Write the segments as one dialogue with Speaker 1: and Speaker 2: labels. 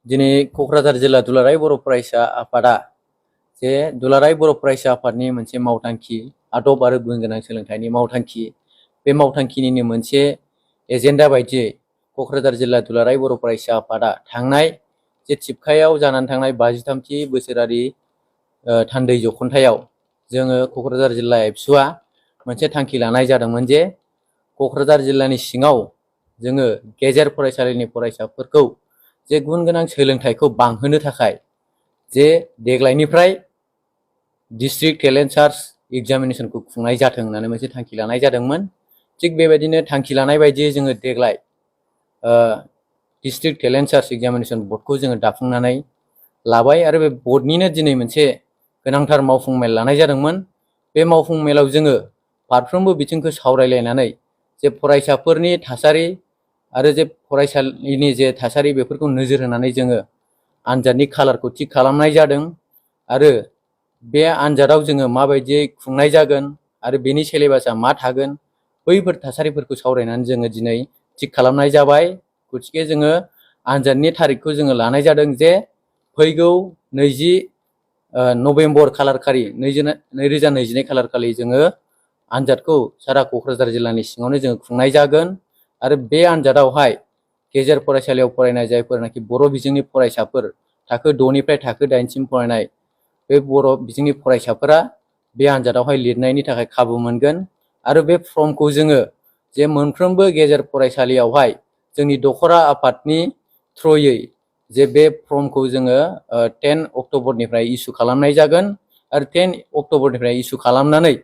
Speaker 1: दिनै क'क्राझार जिल्ला दुलाराय बर' फरायसा आफादा जे दुलाराय बर' फरायसा आफादनि मोनसे मावथांखि आदब आरो गुन गोनां सोलोंथाइनि मावथांखि बे मावथांखिनिनो मोनसे एजेन्डा बायदियै क'क्राझार जिल्ला दुलाराय बर' फरायसा आफादा थांनाय जे थिपकायाव जानानै थांनाय 53थि बोसोरारि थान्दै जख'न्थायाव जोङो क'क्राझार जिल्ला एबसुआ मोनसे थांखि लानाय जादोंमोन जे क'क्राझार जिल्लानि सिङाव जोङो गेजेर फरायसालिनि फरायसाफोरखौ जे गुन गोनां सोलोंथाइखौ बांहोनो थाखाय जे देग्लायनिफ्राय डिस्ट्रिक्ट टेलेन्ट सार्च एग्जामिनेशनखौ खुंनाय जाथों होननानै मोनसे थांखि लानाय जादोंमोन। थिग बेबायदिनो थांखि लानाय बायदियै जोङो देग्लाय डिस्ट्रिक्ट टेलेन्ट सार्च एग्जामिनेशन बर्डखौ जोङो दाफुंनानै लाबाय आरो बे बर्डनिनो दिनै मोनसे गोनांथार मावफुं मेल लानाय जादोंमोन। बे मावफुं मेलाव जोङो फारफ्रोमबो बिथिंखौ सावरायलायनानै जे फरायसाफोरनि थासारि आरो जे फरायसालिनि जे थासारि बेफोरखौ नोजोर होनानै जोङो आनजादनि खालारखौ थिग खालामनाय जादों आरो बे आनजादाव जोङो माबायदियै खुंनाय जागोन आरो बेनि सिलेबासा मा थागोन बैफोर थासारिफोरखौ सावरायनानै जोङो दिनै थिग खालामनाय जाबाय। गतिके जोङो आनजादनि थारिखखौ जोङो लानाय जादों जे फैगौ 20 नभेम्बर खालारखालि 2022 खालारखालि जोङो आनजादखौ सारा क'क्राझार जिल्लानि सिङावनो जोङो खुंनाय जागोन आरो बे आनजादावहाय गेजेर फरायसालियाव फरायनाय जायफोरनाखि बर' बिजोंनि फरायसाफोर थाखो 6 निफ्राय थाखो 8 सिम फरायनाय बे बर' बिजोंनि फरायसाफोरा बे आनजादावहाय लिरनायनि थाखाय खाबु मोनगोन आरो बे फर्मखौ जोङो जे मोनफ्रोमबो गेजेर फरायसालियावहाय जोंनि दखरा आफादनि थ्रुयै जे बे फर्मखौ जोङो 10 अक्ट'बरनिफ्राय इसु खालामनाय जागोन आरो 10 अक्ट'बरनिफ्राय इसु खालामनानै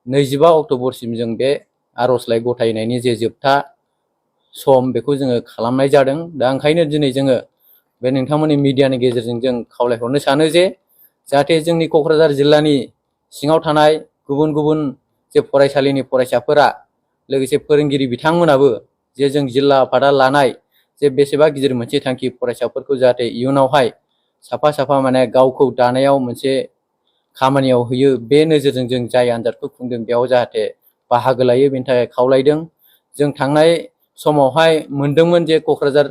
Speaker 1: 25 अक्ट'बरसिम जों बे आर'जलाइ गथायनायनि जे जोबथा सम बेखौ जोङो खालामनाय जादों। दा ओंखायनो दिनै जोङो बे नोंथांमोननि मिडियानि गेजेरजों जों खावलायहरनो सानो जे जाहाथे जोंनि क'क्राझार जिल्लानि सिङाव थानाय गुबुन गुबुन जे फरायसालिनि फरायसाफोरा लोगोसे फोरोंगिरि बिथांमोनाबो जे जों जिल्ला आफादा लानाय जे बेसेबा गिदिर मोनसे थांखि फरायसाफोरखौ जाहाथे इयुनावहाय साफा साफा माने गावखौ दानायाव मोनसे खामानियाव होयो बे नोजोरजों जों जाय आनजादखौ खुंदों बेयाव जाहाथे बाहागो लायो बेनि थाखाय खावलायदों। जों थांनाय समावहाय मोनदोंमोन जे क'क्राझार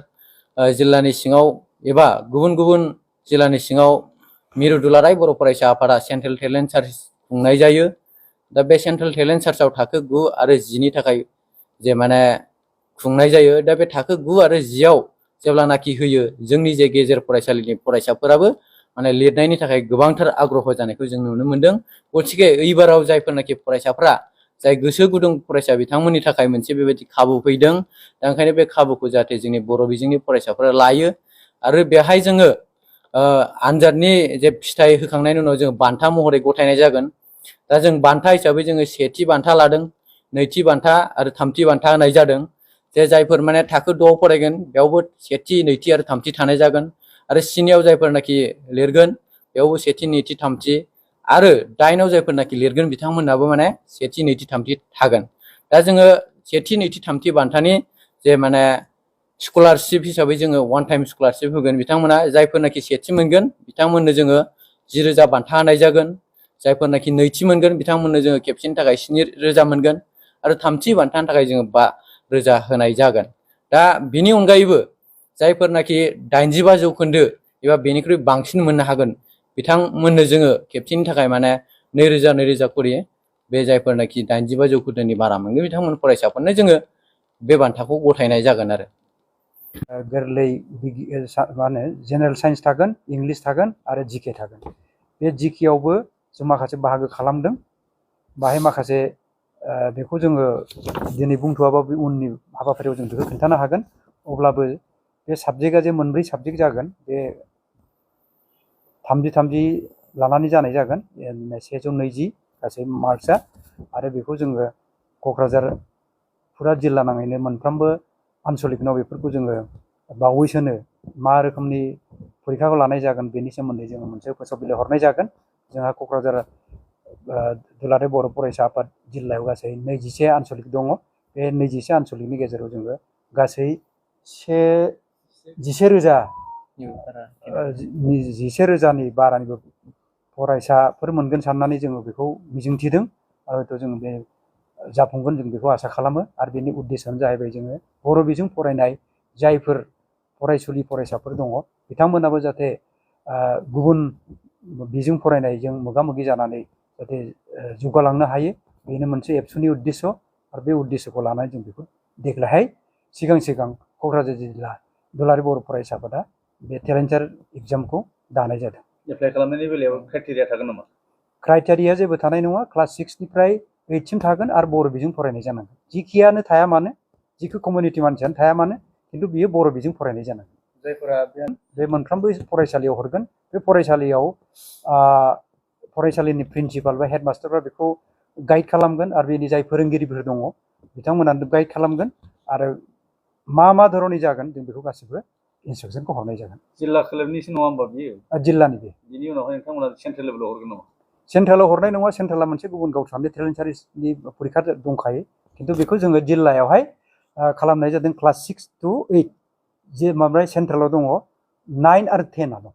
Speaker 1: जिल्लानि सिङाव एबा गुबुन गुबुन जिल्लानि सिङाव मिरु दुलाराय बर' फरायसा आफादा सेन्ट्रेल टेलेन्ट सार्च खुंनाय जायो। दा बे सेन्ट्रेल टेलेन्ट सार्चआव थाखो 9 आरो 10 नि थाखाय जे माने खुंनाय जायो। दा बे थाखो 9 आरो 10 आव जेब्लानाखि होयो जोंनि जे गेजेर फरायसालिनि फरायसाफोराबो माने लिरनायनि थाखाय गोबांथार आग्रह जानायखौ जों नुनो मोनदों। गतिके एइबाराव जायफोरनाखि फरायसाफ्रा जाय गोसो गुदुं फरायसा बिथांमोननि थाखाय मोनसे बेबायदि खाबु फैदों। दा ओंखायनो बे खाबुखौ जाहाथे जोंनि बर' बिजोंनि फरायसाफोरा लायो आरो बेहाय जोङो आनजादनि जे फिथाइ होखांनायनि उनाव जों बान्था महरै गथायनाय जागोन। दा जों बान्था हिसाबै जोङो सेथि बान्था लादों, नैथि बान्था आरो थामथि बान्था होनाय जादों। जे जायफोर माने थाखो 6 आव फरायगोन बेयावबो सेथि, नैथि आरो थामथि थानाय जागोन आरो 7 आव जायफोरनाखि लिरगोन बेयावबो सेथि, नैथि, थामथि आरो 8 आव जायफोरनाखि लिरगोन बिथांमोनहाबो माने सेथि, नैथि, थामथि थागोन। दा जोङो सेथि, नैथि, थामथि बान्थानि जे माने स्कलारशिप हिसाबै जोङो वान टाइम स्कलारशिप होगोन। बिथांमोना जायफोरनाखि सेथि मोनगोन बिथांमोननो जोङो 10,000 बान्था होनाय जागोन। जायफोरनाखि नैथि मोनगोन बिथांमोननो जोङो खेबसेनि थाखाय 7,000 मोनगोन आरो थामथि बान्थानि थाखाय जोङो 5,000 होनाय जागोन। दा बिनि अनगायैबो जायफोरनाखि 85% एबा बेनिख्रुइ बांसिन मोननो हागोन बिथांमोननो जोङो खेबसेनि थाखाय माने 2,000 खरि बे जायफोरनाखि 85% बारा मोनगोन बिथांमोन फरायसाफोरनो जोङो बे बान्थाखौ गथायनाय जागोन आरो।
Speaker 2: गोरलै मा होनो जेनेरेल साइन्स थागोन, इंलिस थागोन आरो जिके थागोन। बे जिकेआवबो जों माखासे बाहागो खालामदों। बाहाय माखासे बेखौ जोङो दिनै बुंथ'वाबाबो उननि हाबाफारियाव जों बेखौ खोन्थानो हागोन। अब्लाबो बे साबजेक्टआ जे मोनब्रै साबजेक्ट जागोन बे 30 लानानै जानाय जागोन 120 गासै मार्क्सआ आरो बेखौ जोङो क'क्राझार फुरा जिल्ला नाङैनो मोनफ्रोमबो आनसलिकनाव बेफोरखौ जोङो बावैसोनो मा रोखोमनि फरिखाखौ लानाय जागोन बेनि सोमोन्दै जोङो मोनसे फोसाव बिलाइ हरनाय जागोन। जोंहा क'क्राझार दुलाराय बर' फरायसा आफाद जिल्लायाव गासै 21 आनसलिक दङ। बे 21 आनसलिकनि गेजेराव जोङो गासै 11,000नि बारानिबो फरायसाफोर मोनगोन साननानै जोङो बेखौ मिजिंथिदों आरो हयथ' जों बे जाफुंगोन जों बेखौ आसा खालामो। आरो बेनि उद्देश्यआनो जाहैबाय जोङो बर' बिजों फरायनाय जायफोर फरायसुलि फरायसाफोर दङ बिथांमोनाबो जाहाथे गुबुन बिजों फरायनायजों मोगा मोगि जानानै जाहाथे जौगालांनो हायो बेनो मोनसे एबसुनि उद्देश्य आरो बे उद्देश्यखौ लानानै जों बेखौ देग्लायहाय सिगां क'क्राझार जिल्ला दुलाराय बर' फरायसा आफादा बे टेलेन्टार एग्जामखौ दानाय जादों।
Speaker 3: एप्लाइ खालामनायनि बेलायाव क्राइटेरिया थागोन नामा?
Speaker 2: क्राइटेरिया जेबो थानाय नङा क्लास 6 निफ्राय 8 सिम थागोन आरो बर' बिजों फरायनाय जानांगोन जिखियानो थाया मानो जिखि कमिउनिटि मानसियानो थाया मानो खिन्थु बियो बर' बिजों फरायनाय जानांगोन।
Speaker 3: जायफोरा
Speaker 2: बे मोनफ्रोमबो फरायसालियाव हरगोन बे फरायसालियाव फरायसालिनि प्रिन्सिपाल बा हेडमास्टारफ्रा बेखौ गाइड खालामगोन आरो बेनि जाय फोरोंगिरिफोर दङ बिथांमोनानो गाइड खालामगोन आरो मा धरननि जागोन जों बेखौ गासिबो इन्सट्राक्सनखौ हरनाय जागोन।
Speaker 3: जिल्ला खोलोबनिसो नङा होमबा बियो?
Speaker 2: जिल्लानि
Speaker 3: बिनि उनावहाय नोंथांमोना सेन्ट्रेल लेभेलाव हरगोन नामा?
Speaker 2: सेन्ट्रेलाव हरनाय नङा सेन्ट्रेला मोनसे गुबुन गावस्रानि टेलेन्टारिनि फरिखा दंखायो खिन्थु बेखौ जोङो जिल्लायावहाय खालामनाय जादों क्लास 6 to 8 जे माबाय सेन्ट्रेलाव दङ 9 आरो 10 दं